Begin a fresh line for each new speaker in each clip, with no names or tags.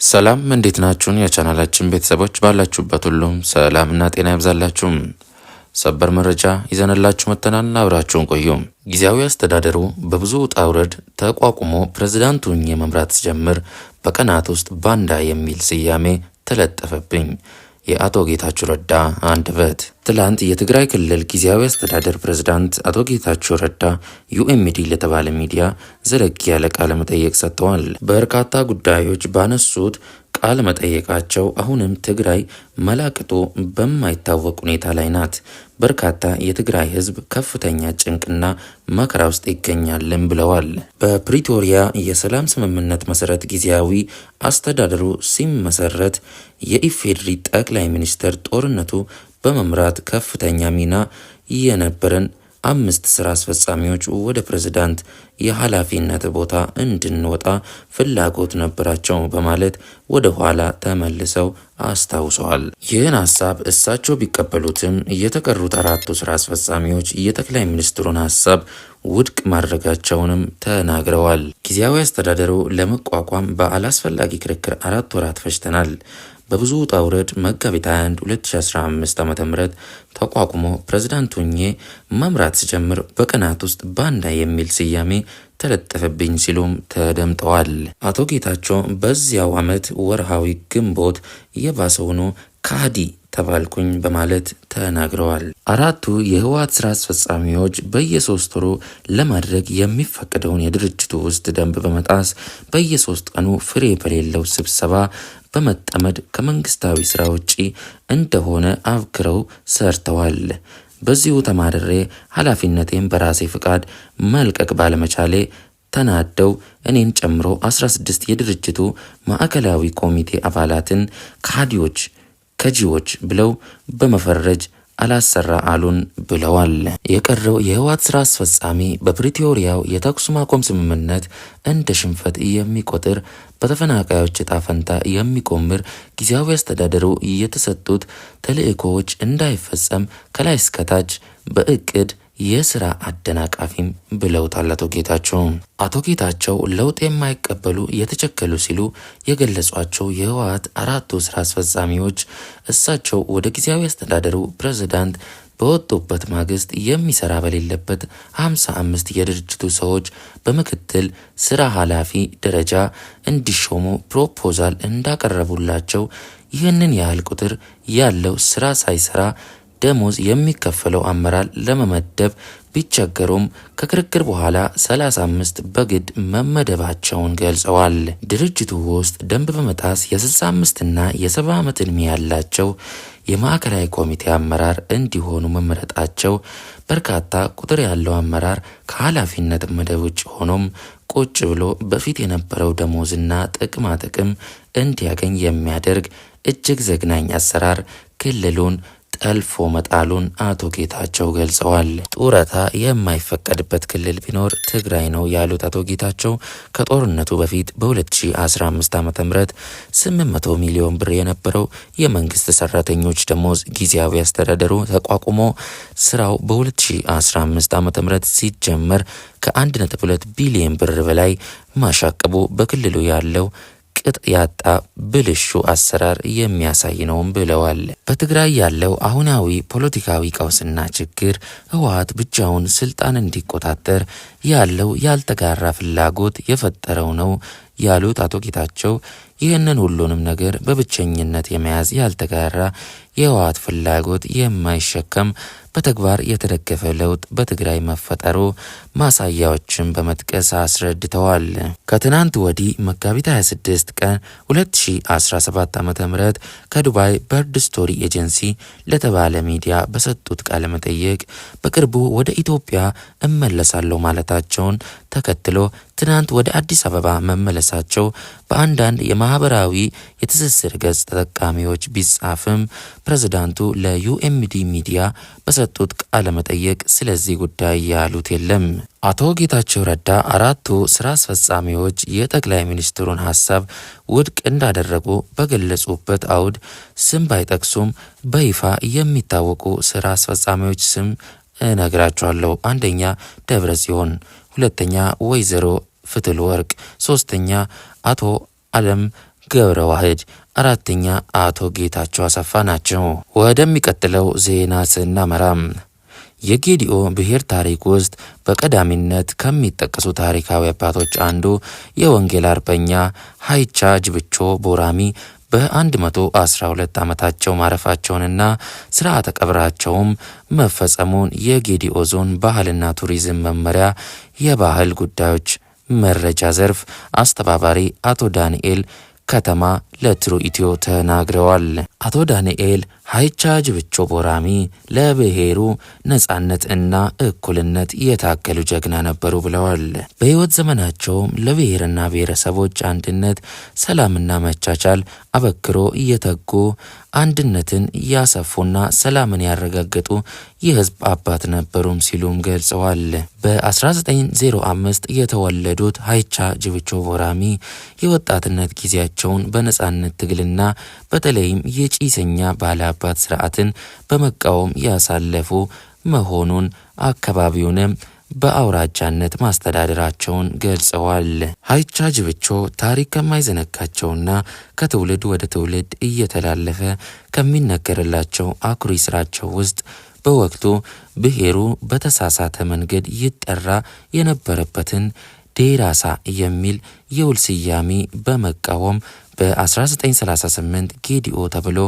ሰላም እንዴት ናችሁን? የቻናላችን ቤተሰቦች ባላችሁበት ሁሉም ሰላምና ጤና ይብዛላችሁም። ሰበር መረጃ ይዘንላችሁ መጥተናል። አብራችሁን ቆዩ። ጊዜያዊ አስተዳደሩ በብዙ ውጣ ውረድ ተቋቁሞ ፕሬዝዳንት ሆኜ መምራት ሲጀምር በቀናት ውስጥ ባንዳ የሚል ስያሜ ተለጠፈብኝ። የአቶ ጌታቸው ረዳ አንደበት። ትላንት የትግራይ ክልል ጊዜያዊ አስተዳደር ፕሬዝዳንት አቶ ጌታቸው ረዳ ዩኤምዲ ለተባለ ሚዲያ ዘለግ ያለ ቃለ መጠይቅ ሰጥተዋል። በርካታ ጉዳዮች ባነሱት ቃለ መጠየቃቸው አሁንም ትግራይ መላቅጡ በማይታወቅ ሁኔታ ላይ ናት፣ በርካታ የትግራይ ሕዝብ ከፍተኛ ጭንቅና መከራ ውስጥ ይገኛልን ብለዋል። በፕሪቶሪያ የሰላም ስምምነት መሰረት ጊዜያዊ አስተዳደሩ ሲመሰረት የኢፌዴሪ ጠቅላይ ሚኒስትር ጦርነቱ በመምራት ከፍተኛ ሚና የነበረን አምስት ስራ አስፈጻሚዎች ወደ ፕሬዝዳንት የኃላፊነት ቦታ እንድንወጣ ፍላጎት ነበራቸው በማለት ወደ ኋላ ተመልሰው አስታውሰዋል። ይህን ሀሳብ እሳቸው ቢቀበሉትም የተቀሩት አራቱ ስራ አስፈጻሚዎች የጠቅላይ ሚኒስትሩን ሀሳብ ውድቅ ማድረጋቸውንም ተናግረዋል። ጊዜያዊ አስተዳደሩ ለመቋቋም በአላስፈላጊ ክርክር 4 ወራት ፈጅተናል። በብዙ ውጣ ውረድ መጋቢት 21 2015 ዓ.ም ተቋቁሞ ፕሬዝዳንት ሆኜ መምራት ስጀምር በቀናት ውስጥ ባንዳ የሚል ስያሜ ተለጠፈብኝ ሲሉም ተደምጠዋል። አቶ ጌታቸው በዚያው ዓመት ወርሃዊ ግንቦት የባሰውኑ ካህዲ ተባልኩኝ በማለት ተናግረዋል። አራቱ የህወሓት ስራ አስፈጻሚዎች በየ3 ወሩ ለማድረግ የሚፈቀደውን የድርጅቱ ውስጥ ደንብ በመጣስ በየ3 ቀኑ ፍሬ በሌለው ስብሰባ በመጠመድ ከመንግስታዊ ስራ ውጪ እንደሆነ አብክረው ሰርተዋል። በዚሁ ተማርሬ ኃላፊነቴን በራሴ ፍቃድ መልቀቅ ባለመቻሌ ተናደው እኔን ጨምሮ 16 የድርጅቱ ማዕከላዊ ኮሚቴ አባላትን ካዲዎች፣ ከጂዎች ብለው በመፈረጅ አላሰራ አሉን ብለዋል። የቀረው የህወሓት ስራ አስፈጻሚ በፕሪቶሪያው የተኩስ ማቆም ስምምነት እንደ ሽንፈት የሚቆጥር፣ በተፈናቃዮች እጣ ፈንታ የሚቆምር፣ ጊዜያዊ አስተዳደሩ የተሰጡት ተልዕኮዎች እንዳይፈጸም ከላይ እስከታች በእቅድ የስራ አደናቃፊም ብለውታል አቶ ጌታቸው። አቶ ጌታቸው ለውጥ የማይቀበሉ የተቸከሉ ሲሉ የገለጿቸው የህወሓት አራቱ ስራ አስፈጻሚዎች እሳቸው ወደ ጊዜያዊ አስተዳደሩ ፕሬዝዳንት በወጡበት ማግስት የሚሰራ በሌለበት 55 የድርጅቱ ሰዎች በምክትል ስራ ኃላፊ ደረጃ እንዲሾሙ ፕሮፖዛል እንዳቀረቡላቸው፣ ይህንን ያህል ቁጥር ያለው ስራ ሳይሰራ ደሞዝ የሚከፈለው አመራር ለመመደብ ቢቸገሩም ከክርክር በኋላ 35 በግድ መመደባቸውን ገልጸዋል። ድርጅቱ ውስጥ ደንብ በመጣስ የ65 እና የ70 ዓመት ዕድሜ ያላቸው የማዕከላዊ ኮሚቴ አመራር እንዲሆኑ መመረጣቸው፣ በርካታ ቁጥር ያለው አመራር ከኃላፊነት መደብ ውጭ ሆኖም ቁጭ ብሎ በፊት የነበረው ደሞዝና ጥቅማ ጥቅም እንዲያገኝ የሚያደርግ እጅግ ዘግናኝ አሰራር ክልሉን ጠልፎ መጣሉን አቶ ጌታቸው ገልጸዋል። ጡረታ የማይፈቀድበት ክልል ቢኖር ትግራይ ነው ያሉት አቶ ጌታቸው ከጦርነቱ በፊት በ2015 ዓ ም 800 ሚሊዮን ብር የነበረው የመንግስት ሰራተኞች ደሞዝ ጊዜያዊ አስተዳደሩ ተቋቁሞ ስራው በ2015 ዓ ም ሲጀመር ከ1.2 ቢሊዮን ብር በላይ ማሻቀቡ በክልሉ ያለው ቅጥ ያጣ ብልሹ አሰራር የሚያሳይ ነውም ብለዋል። በትግራይ ያለው አሁናዊ ፖለቲካዊ ቀውስና ችግር ህወሓት ብቻውን ስልጣን እንዲቆጣጠር ያለው ያልተጋራ ፍላጎት የፈጠረው ነው ያሉት አቶ ጌታቸው ይህንን ሁሉንም ነገር በብቸኝነት የመያዝ ያልተጋራ የህወሓት ፍላጎት የማይሸከም በተግባር የተደገፈ ለውጥ በትግራይ መፈጠሩ ማሳያዎችን በመጥቀስ አስረድተዋል። ከትናንት ወዲህ መጋቢት 26 ቀን 2017 ዓ.ም ከዱባይ በርድ ስቶሪ ኤጀንሲ ለተባለ ሚዲያ በሰጡት ቃለ መጠይቅ በቅርቡ ወደ ኢትዮጵያ እመለሳለሁ ማለታቸውን ተከትሎ ትናንት ወደ አዲስ አበባ መመለሳቸው በአንዳንድ የማህበራዊ የትስስር ገጽ ተጠቃሚዎች ቢጻፍም ፕሬዝዳንቱ ለዩኤምዲ ሚዲያ በሰጡት ቃለ መጠይቅ ስለዚህ ጉዳይ ያሉት የለም። አቶ ጌታቸው ረዳ አራቱ ስራ አስፈጻሚዎች የጠቅላይ ሚኒስትሩን ሀሳብ ውድቅ እንዳደረጉ በገለጹበት አውድ ስም ባይጠቅሱም በይፋ የሚታወቁ ስራ አስፈጻሚዎች ስም እነግራቸዋለሁ። አንደኛ ደብረ ጽዮን፣ ሁለተኛ ወይዘሮ ፍትል ወርቅ፣ ሶስተኛ አቶ አለም ገብረ ዋህድ፣ አራተኛ አቶ ጌታቸው አሰፋ ናቸው። ወደሚቀጥለው ዜና ስናመራም የጌዲኦ ብሔር ታሪክ ውስጥ በቀዳሚነት ከሚጠቀሱ ታሪካዊ አባቶች አንዱ የወንጌል አርበኛ ሀይቻ ጅብቾ ቦራሚ በ112 ዓመታቸው ማረፋቸውንና ስርዓተ ቀብራቸውም መፈጸሙን የጌዲኦ ዞን ባህልና ቱሪዝም መመሪያ የባህል ጉዳዮች መረጃ ዘርፍ አስተባባሪ አቶ ዳንኤል ከተማ ለትሩ ኢትዮ ተናግረዋል። አቶ ዳንኤል ሀይቻ ጅብቾ ቦራሚ ለብሔሩ ነጻነት እና እኩልነት የታገሉ ጀግና ነበሩ ብለዋል። በሕይወት ዘመናቸውም ለብሔርና ብሔረሰቦች አንድነት፣ ሰላምና መቻቻል አበክሮ እየተጉ አንድነትን ያሰፉና ሰላምን ያረጋገጡ የህዝብ አባት ነበሩም ሲሉም ገልጸዋል። በ1905 የተወለዱት ሀይቻ ጅብቾ ቦራሚ የወጣትነት ጊዜያቸውን በነጻነት ትግልና በተለይም የጭሰኛ ባላባት ስርዓትን በመቃወም ያሳለፉ መሆኑን አካባቢውንም በአውራጃነት ማስተዳደራቸውን ገልጸዋል። ሀይቻ ጅብቾ ታሪክ ከማይዘነጋቸውና ከትውልድ ወደ ትውልድ እየተላለፈ ከሚነገርላቸው አኩሪ ስራቸው ውስጥ በወቅቱ ብሔሩ በተሳሳተ መንገድ ይጠራ የነበረበትን ዴራሳ የሚል የውል ስያሜ በመቃወም በ1938 ጌዲኦ ተብሎ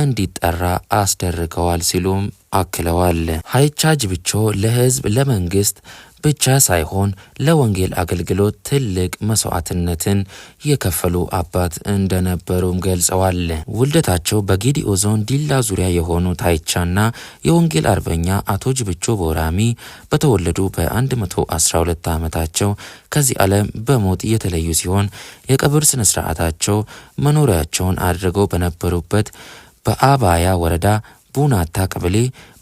እንዲጠራ አስደርገዋል ሲሉም አክለዋል። ሀይቻ ጅብቾ ለሕዝብ ለመንግስት ብቻ ሳይሆን ለወንጌል አገልግሎት ትልቅ መስዋዕትነትን የከፈሉ አባት እንደነበሩም ገልጸዋል። ውልደታቸው በጌዲኦ ዞን ዲላ ዙሪያ የሆኑ ታይቻና የወንጌል አርበኛ አቶ ጅብቾ ቦራሚ በተወለዱ በ112 ዓመታቸው ከዚህ ዓለም በሞት የተለዩ ሲሆን የቀብር ስነ ስርዓታቸው መኖሪያቸውን አድርገው በነበሩበት በአባያ ወረዳ ቡናታ ቀበሌ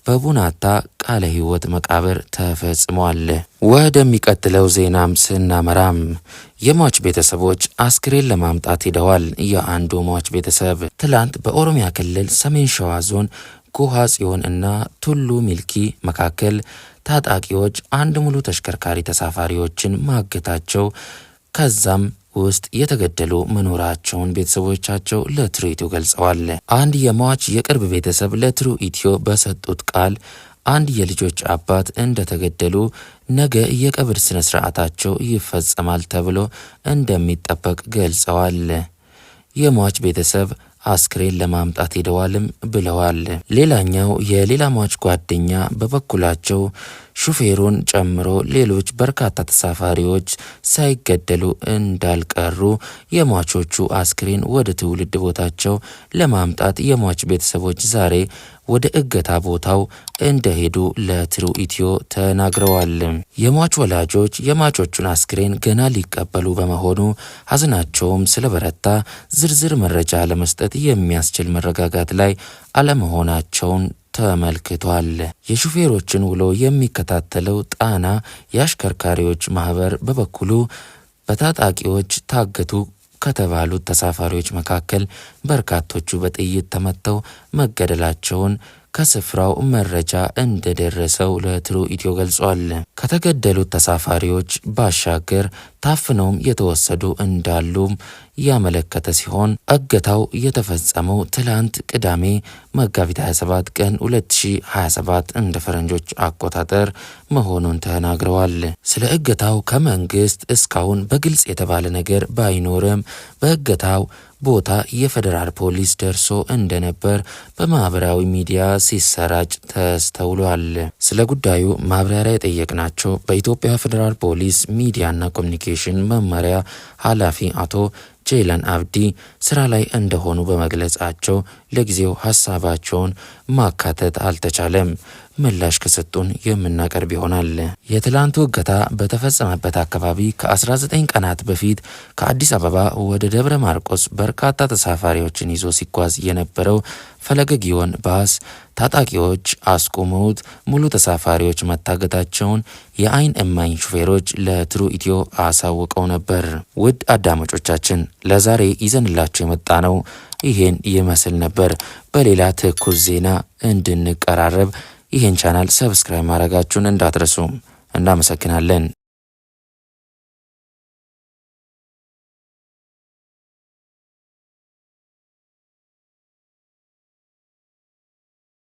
በቡናታ ቃለ ሕይወት መቃብር ተፈጽሟል። ወደሚቀጥለው ዜናም ስናመራም የሟች ቤተሰቦች አስክሬን ለማምጣት ሄደዋል። የአንዱ ሟች ቤተሰብ ትላንት በኦሮሚያ ክልል ሰሜን ሸዋ ዞን ጎሃ ጽዮን እና ቱሉ ሚልኪ መካከል ታጣቂዎች አንድ ሙሉ ተሽከርካሪ ተሳፋሪዎችን ማገታቸው ከዛም ውስጥ የተገደሉ መኖራቸውን ቤተሰቦቻቸው ለትሩ ኢትዮ ገልጸዋል። አንድ የሟች የቅርብ ቤተሰብ ለትሩ ኢትዮ በሰጡት ቃል አንድ የልጆች አባት እንደተገደሉ ነገ የቀብር ስነ ስርዓታቸው ይፈጸማል ተብሎ እንደሚጠበቅ ገልጸዋል። የሟች ቤተሰብ አስክሬን ለማምጣት ሄደዋልም ብለዋል። ሌላኛው የሌላ ሟች ጓደኛ በበኩላቸው ሹፌሩን ጨምሮ ሌሎች በርካታ ተሳፋሪዎች ሳይገደሉ እንዳልቀሩ የሟቾቹ አስክሬን ወደ ትውልድ ቦታቸው ለማምጣት የሟች ቤተሰቦች ዛሬ ወደ እገታ ቦታው እንደሄዱ ለትሩ ኢትዮ ተናግረዋል። የሟች ወላጆች የሟቾቹን አስክሬን ገና ሊቀበሉ በመሆኑ ሀዘናቸውም ስለበረታ ዝርዝር መረጃ ለመስጠት የሚያስችል መረጋጋት ላይ አለመሆናቸውን ተመልክቷል። የሹፌሮችን ውሎ የሚከታተለው ጣና የአሽከርካሪዎች ማህበር በበኩሉ በታጣቂዎች ታገቱ ከተባሉት ተሳፋሪዎች መካከል በርካቶቹ በጥይት ተመተው መገደላቸውን ከስፍራው መረጃ እንደደረሰው ለትሩ ኢትዮ ገልጿል። ከተገደሉት ተሳፋሪዎች ባሻገር ታፍነውም የተወሰዱ እንዳሉም ያመለከተ ሲሆን እገታው የተፈጸመው ትላንት ቅዳሜ መጋቢት 27 ቀን 2027 እንደ ፈረንጆች አቆጣጠር መሆኑን ተናግረዋል። ስለ እገታው ከመንግስት እስካሁን በግልጽ የተባለ ነገር ባይኖርም በእገታው ቦታ የፌዴራል ፖሊስ ደርሶ እንደነበር በማህበራዊ ሚዲያ ሲሰራጭ ተስተውሏል። ስለ ጉዳዩ ማብራሪያ የጠየቅናቸው በኢትዮጵያ ፌዴራል ፖሊስ ሚዲያና ኮሚኒኬሽን መመሪያ ኃላፊ አቶ ጄይላን አብዲ ስራ ላይ እንደሆኑ በመግለጻቸው ለጊዜው ሀሳባቸውን ማካተት አልተቻለም። ምላሽ ከሰጡን የምናቀርብ ይሆናል። የትላንቱ እገታ በተፈጸመበት አካባቢ ከ19 ቀናት በፊት ከአዲስ አበባ ወደ ደብረ ማርቆስ በርካታ ተሳፋሪዎችን ይዞ ሲጓዝ የነበረው ፈለገ ጊዮን ባስ ታጣቂዎች አስቆመውት ሙሉ ተሳፋሪዎች መታገታቸውን የአይን እማኝ ሹፌሮች ለትሩ ኢትዮ አሳውቀው ነበር። ውድ አድማጮቻችን ለዛሬ ይዘንላችሁ የመጣነው ይሄን ይመስል ነበር። በሌላ ትኩስ ዜና እንድንቀራረብ ይህን ቻናል subscribe ማድረጋችሁን እንዳትረሱ። እናመሰግናለን።